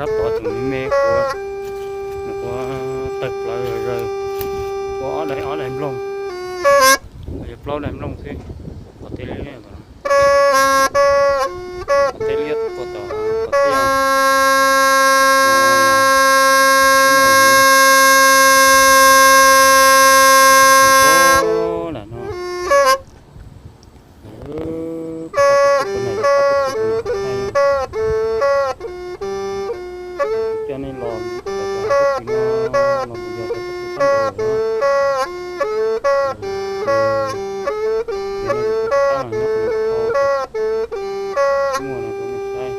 Tab tom tseem me me, ua, ua tawg plaws zawg, ua ob daim ob daim nplooj, yog plaub daim nplooj xwb, pom teb liab liab, pom teb liab ua tom pom teb. Coj nej los, los mus yog rau txhab nraud lawm. Muaj no rau nej saib.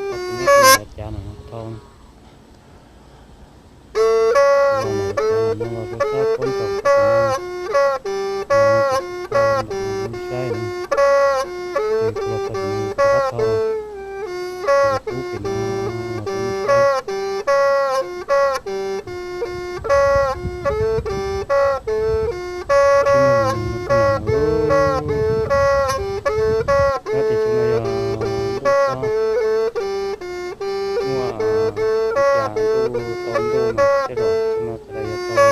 Tab sis nyob rau yav cav no thau. Los ntawm no los rau sab puab nraum sab no, no ces kuv tau ntawm no rau nej saib na. Ces kuv los txog tim no ces kuv rov qab thau, kuv rov qub pem no los rau nej saib. Tsis muaj mus mus tus nas lawm. Tab sis xyoo no yog ntuj txob, muaj ua cas ntuj tau ntuj no tej zaum xyoo no tas li yog tau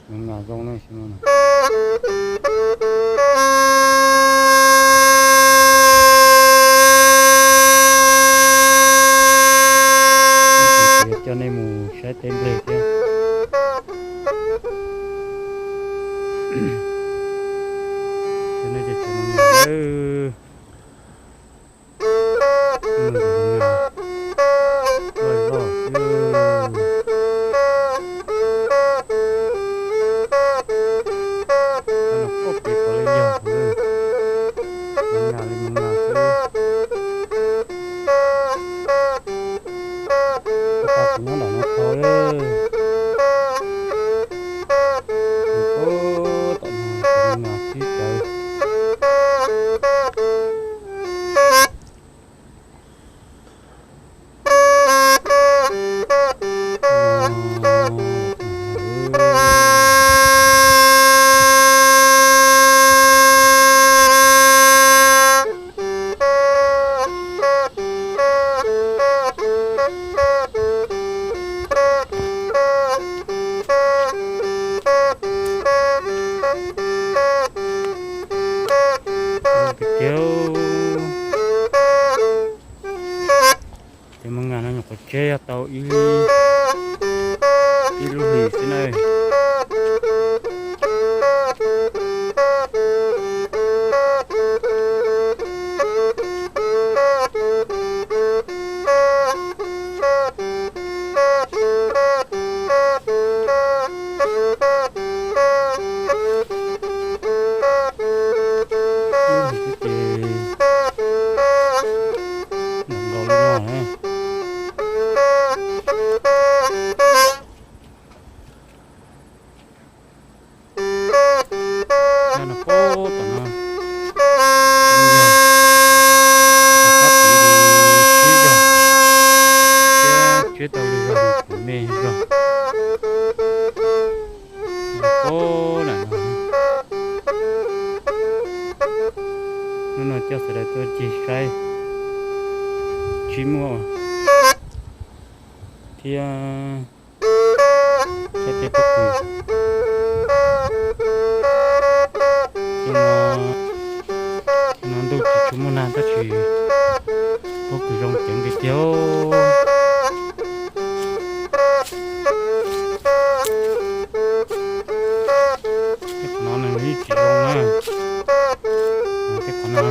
me nas zoo na xyoo no. Kuv yuav coj nej mus saib teb nplej thiab. Cov no ces tseem me me lawm. Loj loj xwb. Cov no pob pem puav leej yog, mas nas li mas nas xwb. Ua tau kuv nyob ntawm no tau lawm. Mus puag tom no mas nas sib cawv. Tiag tiag. Ces mas nas no nyuam qhuav tseb yog tau ib, ib lub hlis xwb na. Ces nkaus li no na. Nyob no puag tom no, yog sab tid li tsib zog, thiab tseb tau li zog me zog. Puag nram no, hnub no coj sawv daws tuaj ncig saib, tsis muaj thiab. Saib tej pob kws. Xyoo no, xyoo no ntuj tsis tshua muaj nag tab sis pob kws zoo ceev tiag tiag. Tej qhov no nws yeej tsis zoo na. Tej qhov no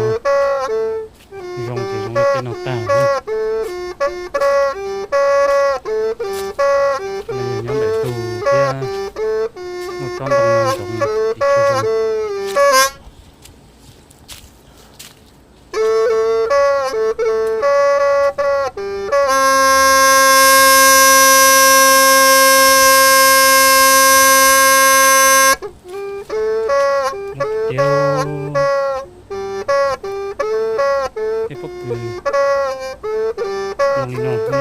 zoo ces zoo li tej no tag. Qhov no yog nyob ntawm ntug thiab, muaj tsob ntoo no ntsoov tsis tshua zoo. Nyob tiag, tej pob kws zoo li no xwb.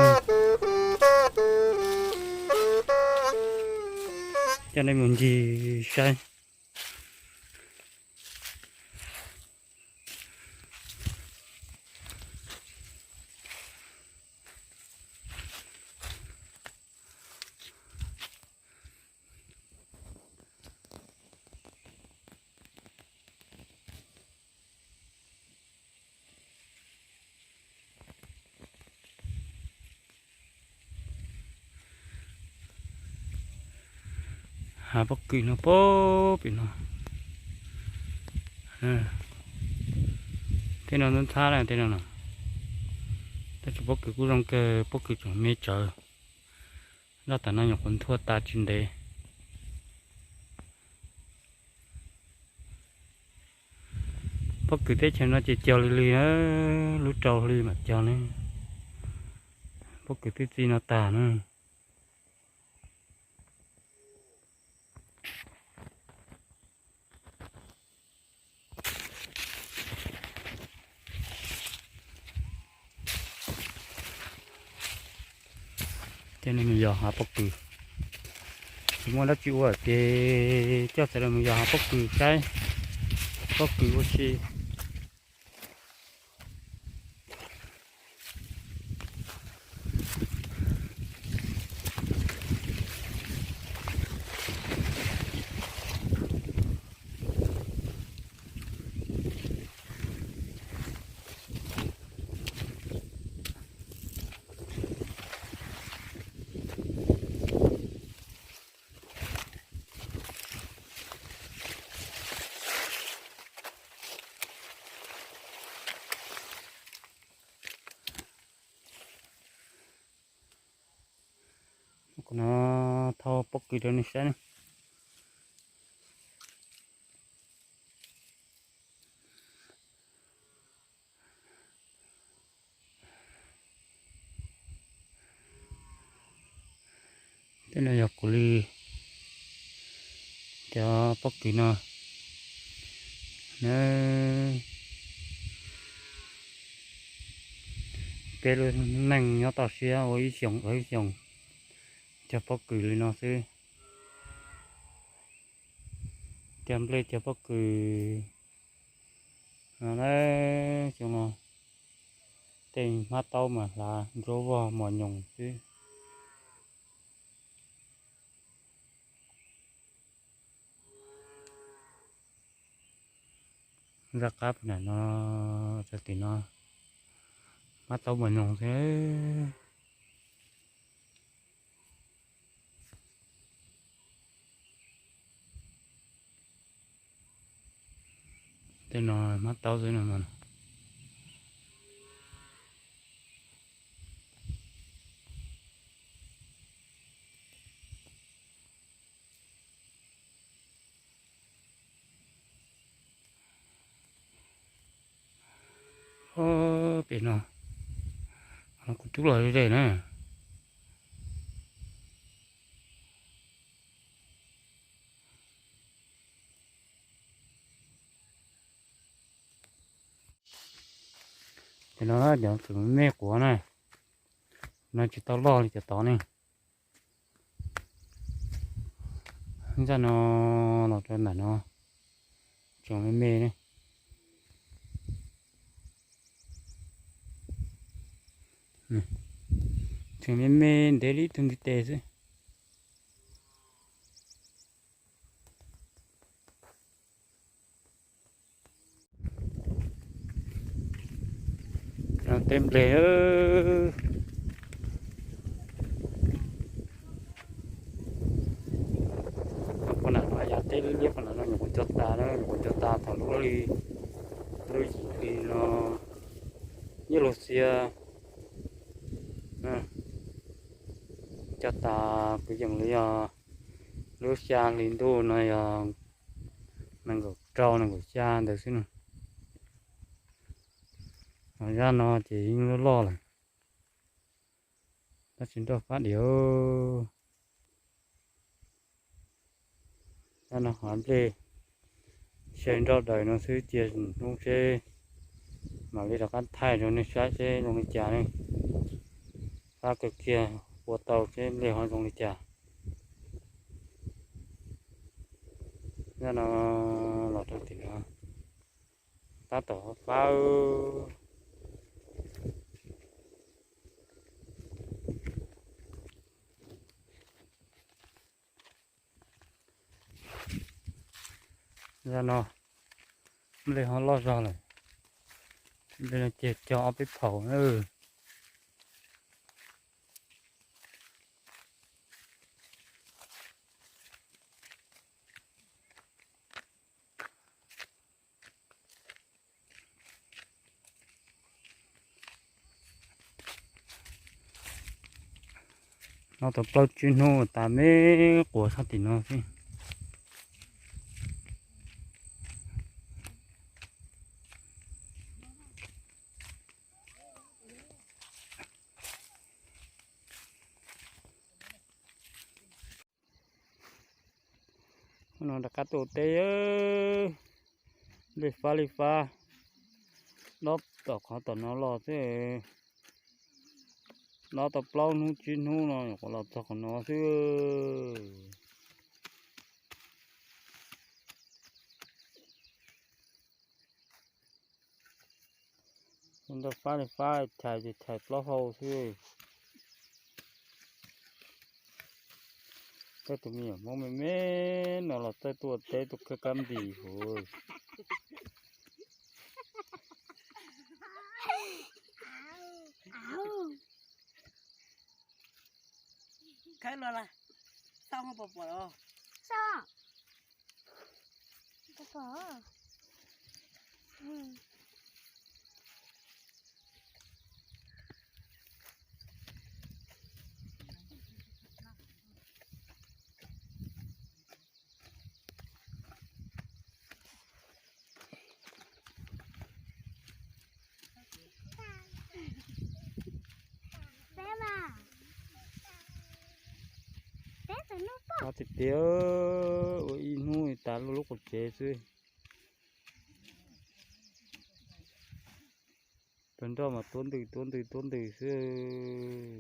Coj nej mus ncig saib. Hav pob kws no pem no. Tej no ntxhab ntxhab na tej no no. Tab sis pob kws kuj zoo kawg, pob kws tseem me tsawv. Zaj tam no nyuam qhuav nthuav tas tsis ntev. Pob kws teb chaws no ces cog li li na, lub rau hli mam cog ne. Pob kws twb txi no tag na. Ces nej mus yos hav pob kws, tsis muaj dab tsi ua ces coj txawm los mus yos hav pob kws saib pob kws ua si. Kuv no thau pob kws rau nej saib ne. Tej no yog kuv li cov pob kws no na. Peb lub neej nyob toj siab ua ib xyoos dhau ib xyoos cog pob kws li no xwb. Cog nplej cog pob kws no na, xyoo no tej hmab taub mas hlav ntsuab vog mos nyoos xwb. Zaj qab puag nram no, txog tim no hmab taub mos nyoos xwb. Tej no hmab taub xwb no. Pem no, kuv rub los ze na. Ces no cov txwm me me quav na, no tsis tau loj li cov tod ne. Zaj no los rau ntawm no, tseem me me ne. Tseem me me ntev li ib tug ntiv tes xwb. Tej nplej, poj nam no yav teb liab liab poj nam no nyuam qhuav cog tas na, nyuam qhuav cog tas thaum lub li, lub yim hli no, ib lub xiab, cog tas kwv yees li yog lub xya hli ntuj no yog nees nkaum rau nees nkaum xya ntawd xwb no. Ho zaj no ces yeej loj loj lawm, tab sis nroj fab diam. Zaj no hav nplej xyaw nroj daws no xwb, cia hnub seb mam li rov qab thaij rau nej saib seb zoo li cas ne. Fab kawg kiag, ua tau seb nplej ho zoo li cas. Zaj no los rau tim no tab tom fab. Zaj no nplej ho loj zog lawm, nplej no ces cog ob peb phaum na. Noj tau plaub tsib hnub tas me quas sab tim no xwb. No rov qab tuaj teb, li fab li fab, dob tom qhov tom no los xwb. Dob tau plaub hnub tsib hnub no nyuam qhuav los txog qhov no xwb. Nrog fab li fab, chais ces chais plaub hau xwb. Tej tus me nyuam Hmoob me me no los txawj tuaj teb tuaj khawb kab npis huv. Khawb no las, xauj pom pom los. Xauj. Pom pom. Peb tiag tiag, ua ib hnub tas lub lub qub tsev xwb. Tus nroj mas tuab ntws tuab ntws tuab ntws xwb.